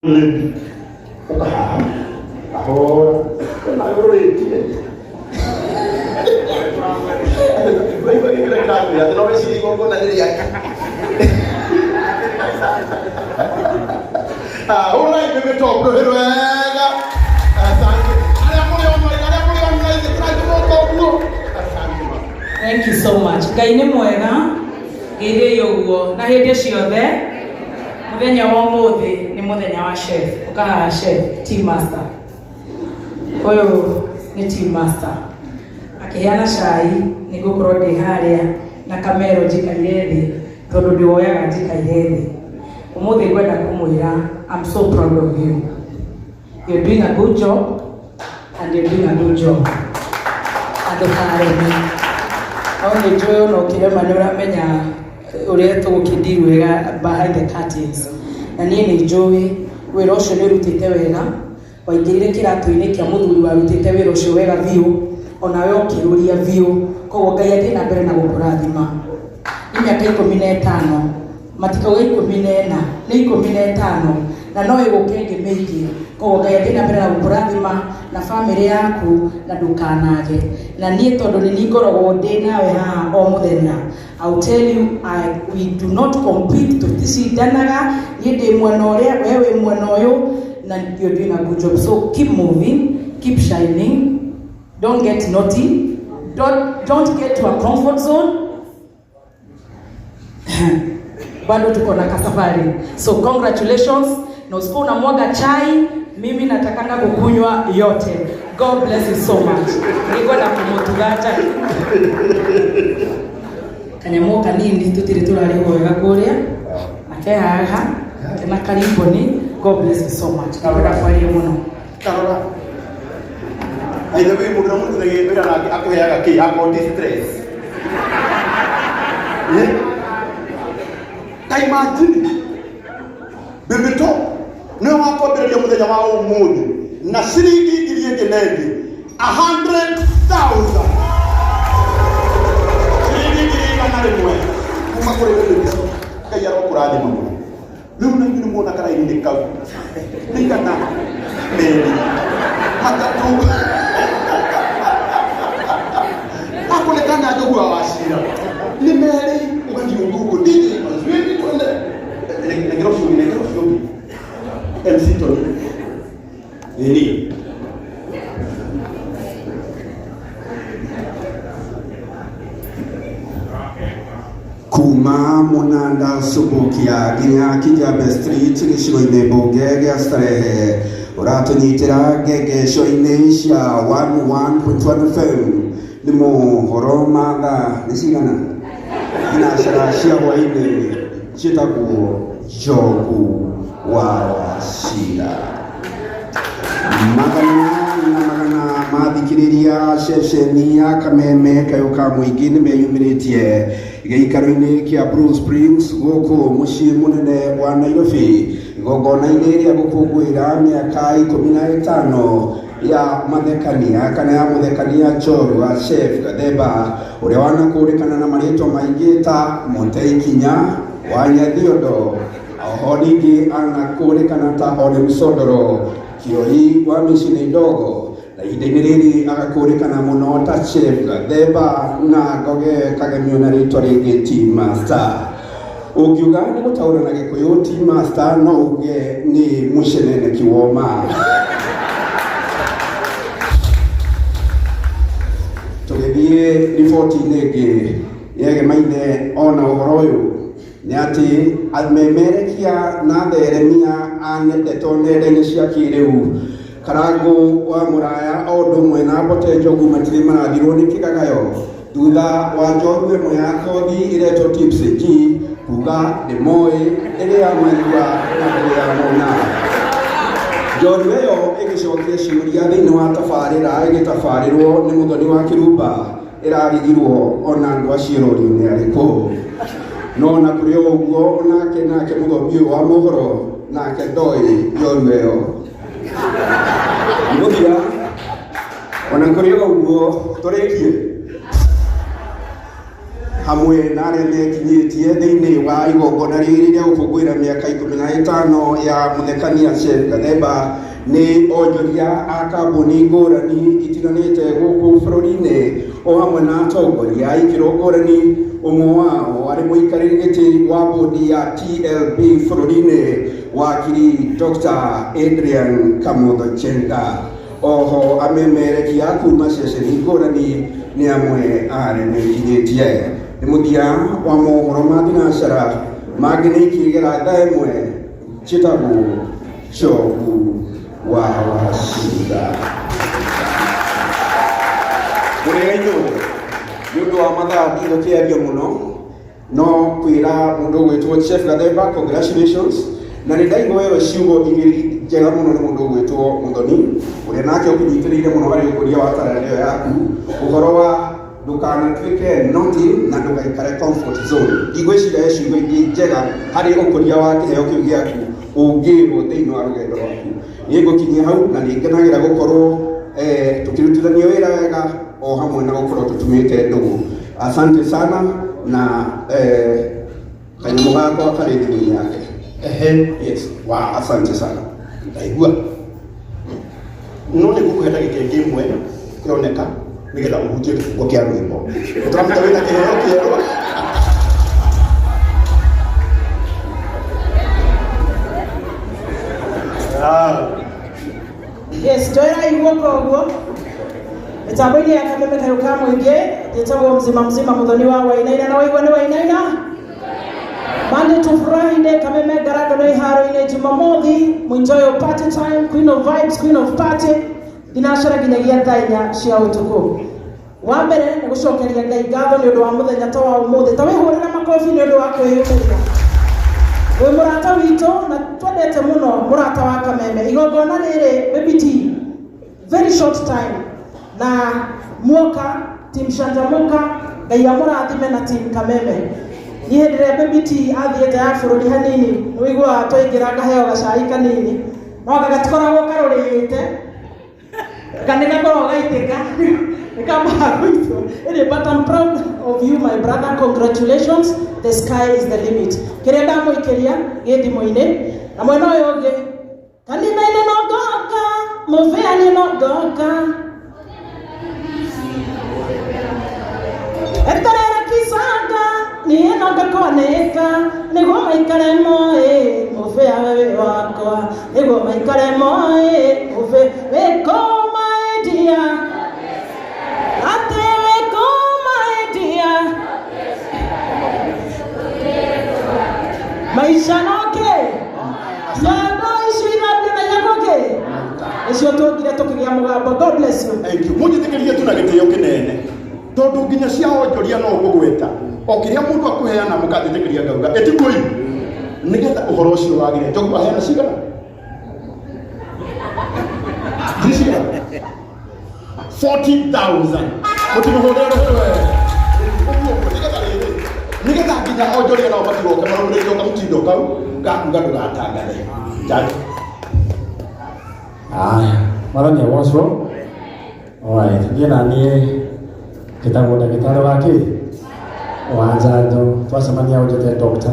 Ũkahaha kahora nawe ũrorĩtie Waigua gĩkĩro kĩrakwĩra atĩ no wĩcirie igongona nĩ rĩake. Ah, hũrai mĩmĩto rũhĩ rwega. Asante. Arĩa mũrĩ online, arĩa mũrĩ online, ĩkĩrai moko ũguo. Asante ma. Thank you so much. Ngai nĩ mwega, ngeithĩi ũguo na hĩndĩ ciothe. Mũthenya wa ũmũthĩ nĩ mũthenya wa chef. Ũkahaha chef, tea master. Ũyũ nĩ tea master. Akĩheana cai nĩ ngũkorwo ndĩ harĩa na kamero njikaire thĩ tondũ ndĩwoyaga njikaire thĩ. Ũmũthĩ ngwenda kũmwĩra I'm so proud of you. You're doing a good job and you're doing a good job. Andũkareme. No nĩ njũĩ ona ũkĩrema nĩ ũramenya ũrĩa tũgũkĩndiru wega behind the curtains. Na niĩ nĩ njũĩ wĩra ũcio nĩ ũrutĩte wega, waingĩrire kĩratũ-inĩ kĩa mũthuri warutĩte wĩra ũcio wega biũ, onawe ũkĩrũria biũ. Koguo Ngai athiĩ na mbere na gũkũrathima. Nĩ mĩaka 15, matikauga 14, nĩ 15, na no ĩgũka ĩngĩ mĩingĩ. Koguo Ngai athiĩ na mbere na gũkũrathima na bamĩrĩ yaku na ndũkanage. Na niĩ tondũ nĩ niĩ ngoragwo ndĩ nawe haha o mũthenya, I will tell you, we do not compete, tũticindanaga, niĩ ndĩ mwena ũrĩa, we wĩ mwena ũyũ, na you're doing a good job. So keep moving, keep shining, don't get naughty, don't get to a comfort zone. Bado tuko na kasafari. So congratulations, na usikuwa unamwaga chai, mimi natakanga kukunywa yote. God bless you so much. Nĩngwenda kũmũtuga Jackie. Kanyamũ kanini tũtirĩ tũrarĩhwo wega kũrĩa na ke haha kena kariboni. God bless you so much. Nĩngwenda kwaria mũno. Tarora. By the way, mũndũ ũrĩa mũrutithagia wĩra nake akũheaga kĩ akorwo ti stress. Eh? Ta imagine Baby Top nĩwe wakwambĩrĩria mũthenya wa ũmũthĩ na ciringi ngiri ĩngĩ na ĩngĩ 100,000 ciringi 100,000 kuma kũrĩ Baby Top. Ngai arokũrathima mũno. Rĩu na inyuĩ nĩmuona karaini-inĩ kau nĩ igana merĩ matatũ akonekana njogua wa cira nĩ merĩ ũgathiĩ ũguo DJ mazueni twende nengera ũcio ũngĩ nengera ũcio ũngĩ MC Tony nini Kuma Mũnanda Subukia nginya Kijabe Street gĩcigo-inĩ mbunge gĩa Starehe ũratũnyitĩra ngengeco-inĩ cia 101.1 FM nĩ mohoro ma thaa nĩ cigana thinacara cia hwainĩ ciĩtagwo Njogu wa Wachira. Magana na magana mathikĩrĩria ceceni ya Kameme kayũ ka mũingĩ nĩ meyumĩrĩtie gĩikaro-inĩ kĩa Blue Springs gũkũ mũciĩ mũnene wa Nairobi igongona-inĩ rĩa gũkũngũĩra mĩaka 15 ya mathekania kana ya mũthekania njorua Chef Gathemba ũrĩa wanakũrĩkana na marĩtwa maingĩ ta Mũtei Kinya wa Nyathiondo. Oho ningĩ anakũrĩkana ta Ole Msondoro, Kĩoi wa mĩciĩ ndogo, na ihinda-inĩ rĩrĩ agakũrĩkana mũno ta Chef Gathemba na Ngoge Kagemio na rĩtwa rĩngĩ Tea Master. Ũngiuga nĩ gũtaũra na Gĩkũyũ Tea Master no uge nĩ mũceneneki woma. Tũgĩthiĩ riboti-inĩ ĩngĩ yegemaine ona ũhoro ũyũ nĩ atĩ amemerekia na atheremia a ndeto nenda-inĩ cia kĩrĩu Karangũ wa Mũraya o ũndũ ũmwe na Mbote Njogu matirĩ marathirwo nĩ kĩgagayo thutha wa njorua ĩmwe ya kothi ĩretwo Tipsy G kuga ndĩmoĩ ndĩrĩ yamaigua na ndĩrĩ yamona. Njorua ĩyo ĩgĩcokia ciũria thĩinĩ wa tabarĩra ĩgĩtabarĩrwo nĩ Mũthoni wa Kĩrumba ĩrarigirwo ona andũ acio ĩrorio nĩ arĩkũ no ona kũrĩ o ũguo onake nake mũthomi ũyũ wa mohoro nake ndoĩ njorua ĩyo mũthia ona kũrĩ o ũguo tũrĩkie. Hamwe na arĩa mekinyĩtie thĩinĩ wa igongona rĩrĩ rĩa gũkũngũĩra mĩaka 15 ya mũthekania Chef Gathemba nĩ onjoria a kambuni ngũrani itiganĩte gũkũ bũrũri-inĩ, o hamwe na atongoria a ikĩro ngũrani, ũmwe wao arĩ mũikarĩri gĩtĩ wa bodi ya TLB bũrũri-inĩ, wakiri Dr. Adrian Kamotho Chenga. Oho amemerekia kuma ceceni ngũrani nĩ amwe a arĩa mekinyĩtie. Nĩ mũthia wa mohoro ma thinacara, mangĩ nĩ ikĩgera thaa 1. Njĩtagwo Njogu wa Wacira. Mũrĩega inyuothe. Nĩ ũndũ wa mathaa ndigũkĩaria mũno, no kwĩra mũndũ ũgwĩtwo Chef Gathemba congratulations. Na nĩ ndaigua wega ciugo igĩrĩ njega mũno nĩ mũndũ ũgwĩtwo Mũthoni, ũrĩa nake ũkĩnyitĩrĩire mũno harĩ ũkũria wa taranda ĩyo yaku, ũhoro wa ndũkanatuĩke noti na ndũgaikare comfort zone. Ndigwĩciria he ciugo ingĩ njega harĩ ũkũria wa kĩheo kĩu gĩaku ũngĩrwo thĩinĩ wa rũgendo rwaku. Niĩ ngũkinyia hau, na nĩ ngenagĩra gũkorwo tũkĩrutithania wĩra wega, o hamwe na gũkorwo tũtumĩte ndũgũ. Asante sana. Na kanyamũ gakwa karĩ thimũ-inĩ yake. Ehe. Yes. Wow, asante sana. Ndaigua no nĩ ngũkũhe ndagĩka ĩngĩ ĩmwe ĩroneka nĩgetha ũhutie kĩbungo kĩa rwĩmbo. Tũramenya wĩna kĩheo kĩerũ. Ah. Yes, njoerai guoko ũguo mĩtambo-inĩ ya Kameme Kayũ ka Mũingĩ. Njĩtagwo mzima mzima Mũthoni wa Wainaina, na waigua nĩ Wainaina. Monday to Friday, Kameme Ngarangano iharo-inĩ. Jumamothi, enjoy your party time, queen of vibes, queen of party, thinacara nginyagia thaa 4 cia ũtukũ. Wa mbere nĩ gũcokeria Ngai ngatho nĩ ũndũ wa mũthenya ta wa ũmũthĩ. Ta wĩhũrĩre makobi nĩ ũndũ wa kwĩyumĩria. Wĩ mũrata witũ na twendete mũno, mũrata wa Kameme. Igongona rĩrĩ, baby T, very short time na muoka team Shanjamuka, Ngai amũrathime na team Kameme. Niĩ hĩndĩ ĩrĩa baby T athiĩte ya bũrũri hanini, nĩ wĩiguaga twaingĩra ngaheo gacai kanini, no anga gatikoragwo karũrĩte kana gakoragwo gaitĩka nĩ kambaga gũitwo. Anyway, but I'm proud of you, my brother. Congratulations, the sky is the limit. Kĩrĩa ndamũikĩria gĩ thimũ-inĩ na mwena ũyũ ũngĩ, kanitha-inĩ no ngoka, mũbĩa-inĩ no ngoka, eterera kisanga niĩ no ngakwanĩka, nĩguo maikare moĩ mũbĩa wĩ wakwa, nĩguo maikare moĩ mũbĩa wĩkũmaendia atĩ wĩkũmaendia maisha noke ciana icio ithambio na ihakoke icio tuongire tukigĩa mũgambo. God bless you. Thank you. Mũnjĩtĩkĩrie tu na gĩtĩo kĩnene, tondũ nginya cia onjoria no ngũgweta o kĩrĩa mũndũ akũheana, mũkanjĩtĩkĩria ngauga ĩtiguo nĩgetha ũhoro ũcio wagĩre. Njogu aheana cigana? Ngiri cigana? 40,000. Mũtimũhũrĩre rũhĩ we. Ũguo ũguo nĩgetha rĩrĩ, nĩgetha nginya onjoria nao matigoke marũmĩrĩire kamũtindo kau gakuga ndũgatangathe. Jaji. Aya, Mwathani agocwo. Alright, niĩ na niĩ njĩtagwo ndagĩtarĩ wa kĩ wa njanjo. Twacemania ũnjĩte doctor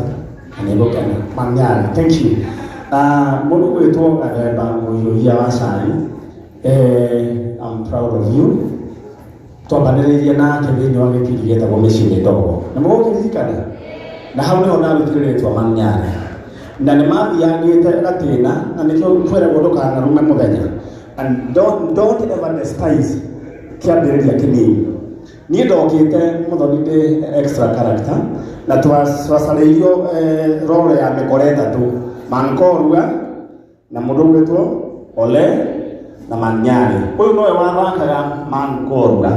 na nĩ ngũkena. Manyari, thank you. Ah, mũndũ gwĩtwo Gathemba mũhiũhia wa cai, I'm proud of you. Twambanĩrĩirie nake thĩinĩ wa gĩbindi gĩtagwo Mĩciĩ Mĩndogo, na mũgũkĩririkana, na hau nĩho ndarutire rĩtwa Manyari, na nĩ mathiangĩte gatĩna, na nĩkĩo kwĩragwo ndũkanarume mũthenya, and don't ever despise kĩambĩrĩria kĩnini. Niĩ ndokĩte Mũthoni ndĩ extra character, na twacarĩirio role ya mĩkora ĩtatũ, Mankorua na mũndũ ũgwĩtwo Ole na Manyari. Ũyũ nowe wathakaga Mankorua,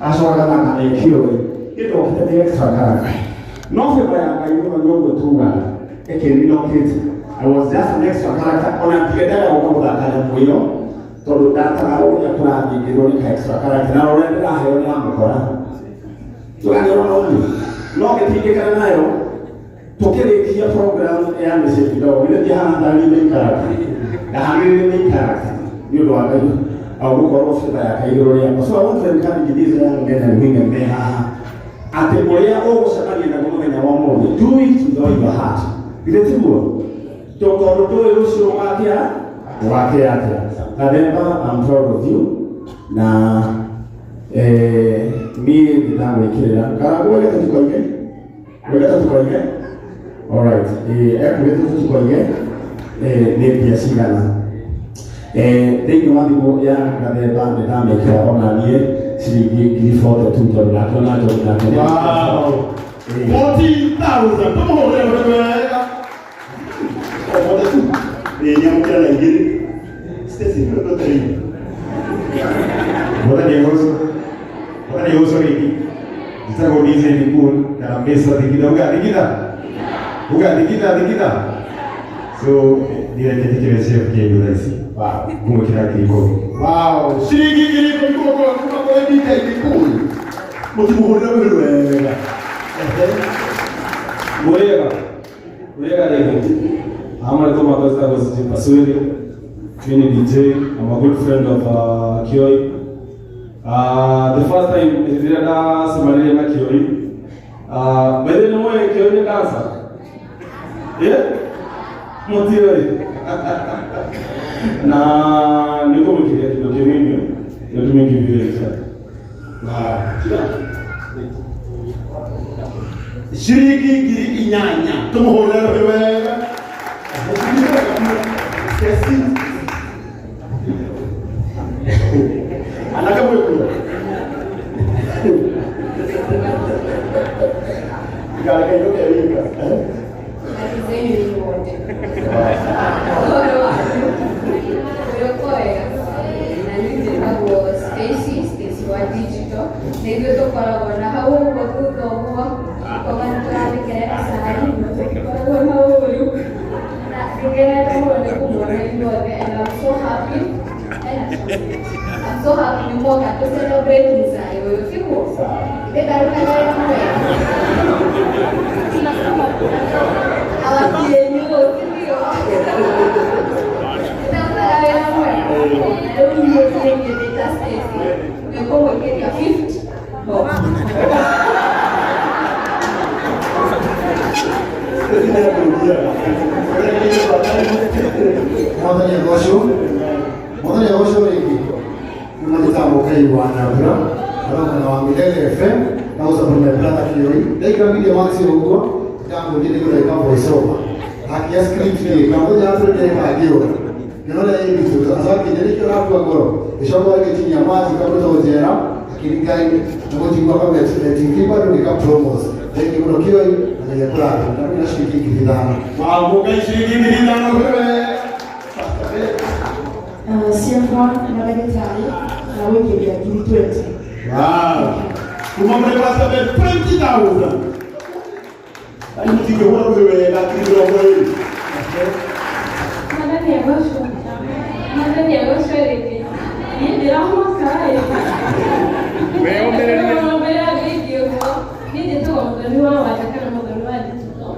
acokaga na Ekĩũĩ. Niĩ ndokĩte ndĩ extra character, no favor ya Ngai mũno nĩ ũguo tugaga ĩkĩrelocate. I was just an extra character, ona ndiendaga gũka gũthaka nyamũ ĩyo, tondũ ndataga ũrĩa kũrathiĩ ngĩrwo nĩ ka extra character, na ũrĩa ndĩraheo nĩ ya mũkora tũganiona ũguo, no ngĩtindĩkana nayo tũkĩrĩkia program ya Mĩciĩ Kidogo. Githĩ ndihana tarĩ main character? Ndahanire main character nĩ ũndũ wa Ngai au gũkorwo favor yake igũrũ rĩakwa. So I want to encourage these young men and women me haha. Atĩ ũrĩa ũgũcemania naguo mũthenya wa ũmũthĩ, do it with all your heart. Githĩ tiguo? Tondũ ndũĩ rũciũ ũgakĩa ũgakĩa atĩa. Gathemba, I'm proud of you. Na niĩ nĩndagwĩkĩrĩra. Karangũ wĩgĩte tũkoige? Wĩgĩte tũkoige? Alright. Ekugĩte tũkoige nĩ mbia cigana. Thĩinĩ wa thimũ ya Gathemba nĩndamĩkĩra ona niĩ ciringi 42,000 tondũ ndakĩona njogu nake. Wow. 40,000. Tũmũhũrĩre wega. O 42. Nĩamũkĩra na igĩrĩ. Stacy, nĩwe ndwetereire. Mwathani agocwo. Mwathani agocwo rĩngĩ. Njĩtagwo DJ Nikun kana Mr. Thigitha. Uga Thigitha. Uga Thigitha Thigitha. So ndireke njĩkĩre chef kĩndũ thaa ici. Ngũmwĩkĩra 10,000. Wow. Ciringi 10,000 kuma kũrĩ DJ Nikun. Mũtimũhũrĩre wĩru wega. Mwega. Mwega rĩngĩ. Ama nĩtwo matwetagwo CJ Paswiri. Mimi ni DJ. I'm a good friend of Kioi. The first time rĩrĩa ndacemanirie na Kioi. By the way, nĩmũĩ Kioi nĩ dancer? Yeah? Mũtiũĩ? Na nĩngũmũkĩria kĩndũ kĩnini. Let me give you the exact. Wow. Ciringi 8,000. Tũmũhũrĩre rũhĩ wega. Stacy. Anake mwĩkuo. Ngareka inũke wika. Habari zenu nyinyi wote. Ũhoro wanyu? Ũrĩko wega? Na niĩ njĩtagwo Stacy, Stacy wa digital. Na ithuĩ tũkoragwo na hau ũguo thutha ũguo, koga nĩ tũramĩkerera cai, no tũtikoragwo na ũru. Na nĩngenete mũno nĩ kũmuona inyuothe and I'm so happy. I'm so happy nĩ mwoka tũ celebrate mũcai ũyũ, tiguo? Ndĩndarugaga wĩra mwega. Awakienyu, sindio? Ndĩrarutaga wĩra mwega. Na rĩu niĩ niĩ ndĩ ta Stacy, nĩngũmwĩkĩria 50 bob. Stacy nĩakũngiaga. Mwathani agocwo. Mwathani agocwo rĩngĩ. Nĩ manjĩtaga Mũkai wa Nyambura, aroka na wa Milele FM, na gũsupport my brother Kioi. Ndaikara Media Max ũguo, ndamũria nĩ gũtheka voice over. Akia script nĩ kamũthenya atũrĩte kangĩũra. Ngĩrora ĩritũ, acoka nĩkĩo ũrakua ngoro. Gĩcoka gĩkinyia maji kamũtwo njera, akĩringa-inĩ, na gũtigua kamwe TV bado nĩ ka promos. Thank you mũno Kioi, na Ngai akũrathime. Na mimi na ciringi 5,000. Wow, Mũkai ciringi 5,000 wewe. Ciakwa na ndagĩtarĩ na gwĩkĩria 20,000. Wow. Kuma kũrĩ Pastor Ben 20,000. Ai mũtingĩhũra rũhĩ wega 20,000. Mwathani agocwo. Mwathani agocwo rĩngĩ. Niĩ ndĩrahoka ĩ. Mbere ya rĩngĩ ũguo, niĩ njĩtagwo Mũthoni wa Wanja kana Mũthoni wa digital.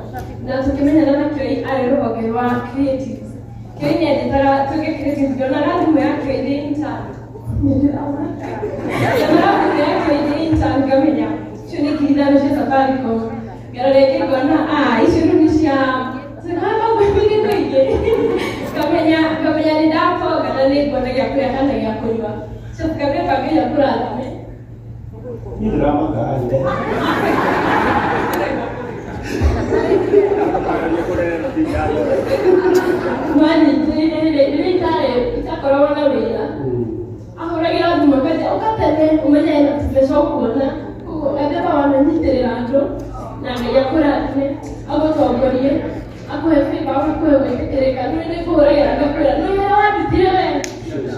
Na tũkĩmenyana na Kioi arĩ rũhonge rwa creatives. Kioi nĩ anjĩtaga tuge creatives, ndonaga thimũ ya Kioi ndĩ intern. Ndonaga thimũ ya Kioi ndĩ intern ngamenya icio nĩ 5,000 cia Safaricom. Ngarora ĩngĩ ngona ah icio rĩu nĩ cia tũingĩ. Ngamenya ngamenya nĩ ndatonga na nĩ nguona gĩa kũrĩa kana gĩa kũnyua. So Gathemba Ngai akũrathime. Niĩ ndĩramaka. Mwanyitĩrĩire rĩrĩa itarĩ itakoragwo na wĩra ahũragĩra thimũ akanja ũka tene ũmenye ena tũbeca ũkuona. Koguo Gathemba wananyitĩrĩra andũ na Ngai akũrathime agũtongorie akũhe favor akũhe gwĩtĩkĩrĩka. Nĩ nĩ kũhũragĩra ngakwĩra nĩ wĩra wandutire we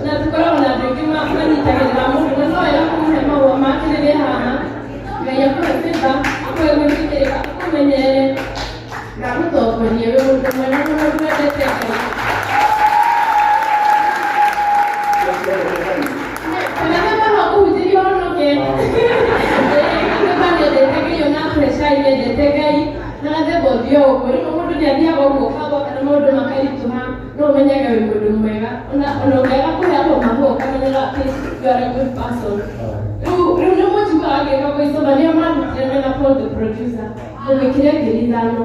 na tũkoragwo na andũ aingĩ manyitagĩrĩra mũndũ na no wega kũmũhe mahũa make rĩrĩa haha. Ngai akũhe favor akũhe gwĩtĩkĩrĩka akũmenyerere na agũtongorie wĩ mũndũ mwega mũno wendete Ngai. Gathemba no akũhunjĩrie ũhonoke. Gathemba nĩendete Ngai ona akũhe cai nĩendete Ngai na Gathemba ũthiĩ o ũguo rĩmwe mũndũ nĩathiaga ũguo ũkagwa kana maũndũ makaritũha no ũmenyaga wĩ mũndũ mwega ona ona ũngĩaga kũheagwo mahũa ũkamenyaga atĩ you are a good person. Rĩu rĩu nĩ mũnjiguaga Ngĩka voice over nĩo mandutire mena Paul the producer. Ngũmwĩkĩria 5,000.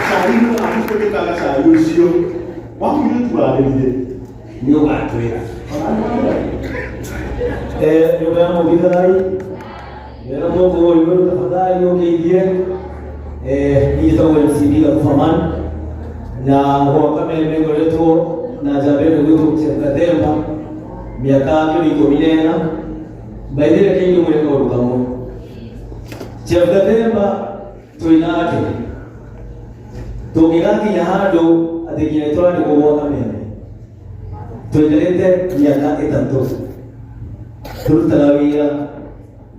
Cai no akũgĩtaga cai ũcio wa mũirĩtu warĩrire nĩ ũgatwĩra. Nyũmba ya mũgitharai wega Mungu ũyũ tafadhali ũngeithie. Niĩ njĩtagwo MCD Gathubaman na gwa Kameme ngoretwo na njamba ĩno ĩgwĩtwo Jeff Gathemba mĩaka kĩndũ 14. By the way, reke inyuĩ mwĩre kaũndũ kamwe. Jeff Gathemba twĩ nake tũngĩgakinya handũ atĩ nginya nĩ tũrandĩkwo gwa Kameme, tũikarĩte mĩaka 3 tũrutaga wĩra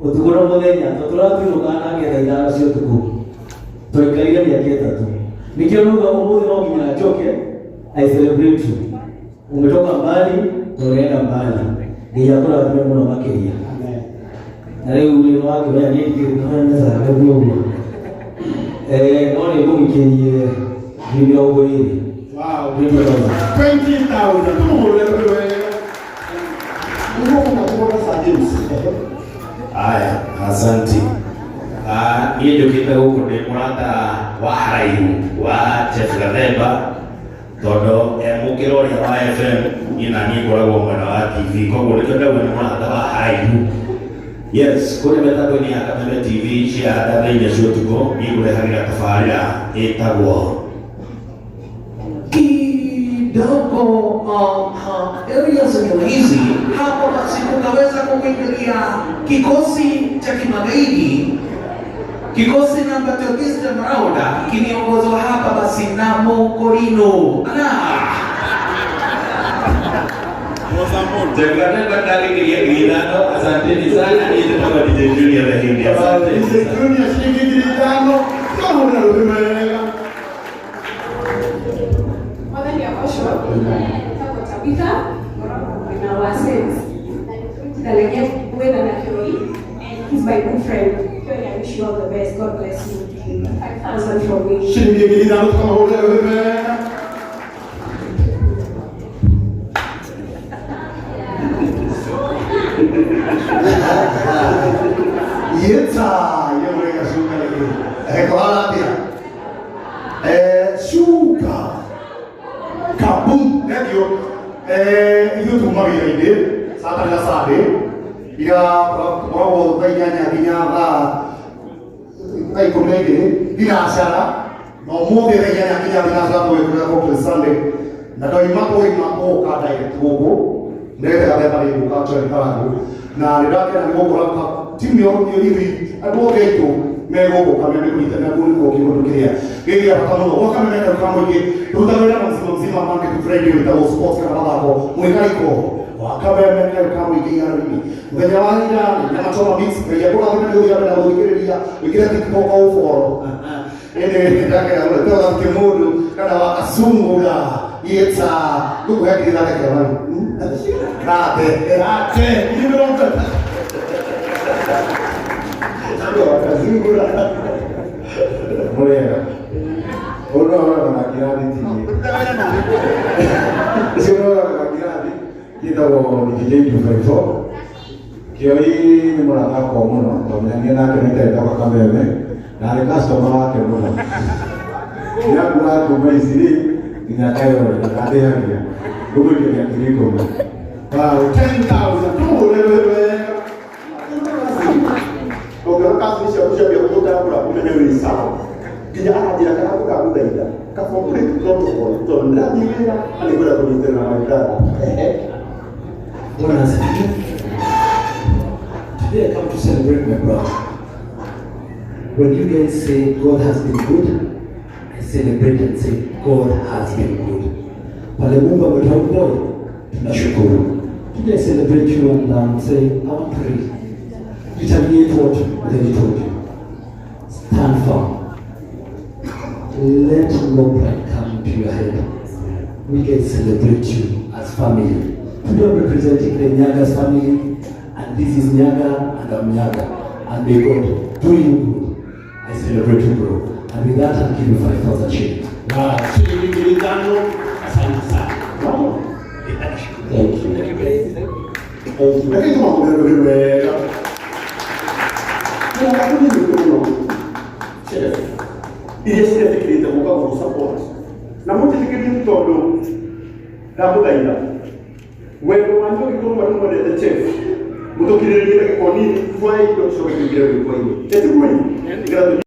ũtukũ na mũthenya, tondũ tũratuĩrũkaga nake thaa 5 cia ũtukũ, twaikarire mĩaka 3. Nĩkĩo nauga ũmũthĩ no nginya njoke. I celebrate you. Umetoka mbali na unaenda mbali. Ngai akũrathime mũno makĩria. Na rĩu nĩ wakĩmenya niĩ ndingĩkũmenya ũguo. No nĩ ngũmũikĩrie 20,000. Wow. 20,000. 20,000. Tũmũhũrĩre rũhĩ wega. Nĩguo mũna Sir James. Aya, asanti. Niĩ njũkĩte gũkũ ndĩ mũrata wa haraihu wa Jeff Gathemba tondũ e mũkĩra ũrĩa wa FM, niĩ na niĩ ngoragwo mwena wa TV, koguo nĩkĩo ndauga nĩ mũrata wa haraihu. Yes, kũrĩa mĩtambo-inĩ ya Kameme TV cia thaa 4 cia ũtukũ niĩ ngũrehagĩra tabarĩra ĩtagwo Kidogo area zenye hizi hapo basi kukaweza kukuingilia kikosi cha kimagaidi, kikosi namba Teogista Marauda kiniongozwa hapa basi na Mokorino ana Jeff Gathemba ndagĩkĩria 5,000. Asanteni sana. Niĩ njĩtagwo DJ Junior the Hindi. Asante. DJ Junior ciringi 5,000. Tũmũhũrĩre rũhĩ wega. Mwathani agocwo. Njĩtagwo Tabitha, ngoragwo mwena wa sales. Na nĩtũrutithanagia wĩra na Kioi, and he's my good friend. Kioi, I wish you all the best. God bless you. 5,000 from me. Ciringi 5,000 tũkamũhũrĩre rũhĩ wega. Yeta, yemwega cuka rĩngĩ. Kũhana atĩa? Cuka. Kabum, thank you. Ithuĩ tuma wĩra-inĩ, Saturday na Sunday. Ira tũkoragwo thaa 8 nginya thaa 12 thinacara, na ũmũthĩ thaa 8 nginya thinacara tũgĩkũrĩra Cocktail Sunday. Na ndoima tũima gũka direct gũkũ nĩgetha Gathemba nĩ gũka join Karangũ. Na nĩ ndakena nĩ gũkora timu yothe ithuĩ andũ othe aitũ me gũkũ Kameme kũnyitanĩra kũu nĩkuo kĩũndũ kĩrĩa gĩ gĩa bata mũno. Gwa Kameme kau ka mũingĩ tũrutaga wĩra mũcima mũcima Monday to Friday wĩtagwo sports kana mathako mwĩkariko wa Kameme kau ka mũingĩ iharo-inĩ. Mũthenya wa ira nyama choma mix. Ngai akũrathime nĩ gũthiĩ na mbere na gũthikĩrĩria wĩkĩre TikTok o ũboro. Ĩndĩ ndakena mũno tũroga kĩmũndũ kana wa kacungura yeta ngũkũhe 5,000 kĩamani. Rate rate 30,000. Wakazungura. Mũrĩega. Ũyũ no ũroraga na kĩrathi tiĩ. Ũcio ũroraga na kĩrathi gĩtagwo DJ 254. Kĩoi nĩ mũrata wakwa mũno, twamenyanire nake nĩ ndoka Kameme, na arĩ customer wake mũno. Nĩakuraga kuma Isiri nginya Kayole na ndandĩhagia. Ngũmũikĩria 10,000. Wow, 10,000. Tũmũhũrĩre rũhĩ wega. Ũngĩona kaci ciaku ciambia gũgũtambũra ũmenye wĩ sawa. Nginya aranjĩra karangũ gagũthaitha kaba break protocol tondũ ndĩrathiĩ wĩra na nĩngwenda kũnyitĩrĩra my brother. Ehe. Bwana asifiwe. Today I come to celebrate my brother. When you guys say God has been good, I celebrate and say God has been good. Pale Mungu ametoa boy, tunashukuru. Today I celebrate you and say I want to reiterate what they told you. Stand firm. Let no pride come into your head. We can celebrate you as family. Today I'm representing the Nyaga's family, and this is Nyaga and I'm Nyaga. And may God do you good. I celebrate you, bro. And with that, I'll give you 5,000 shillings. Wow, shilingi 5,000. Asante sana. Wow. Thank you. Lakini tũmahũrĩre rũhĩ wega. Nĩ kambuni nyingĩ mũno, chef, iria ciretĩkĩrĩte gũka gũgũ support na mũnjĩtĩkĩrie nĩ tondũ ndamũthaitha wendo wanyu ũngĩkorwo marĩ mwendete chef mũtũkirĩrĩrie ndagĩka o nini tuoe indo tũcoke tũingĩre rwĩmbo-inĩ. Etiguo? Nĩgetha tũnyite.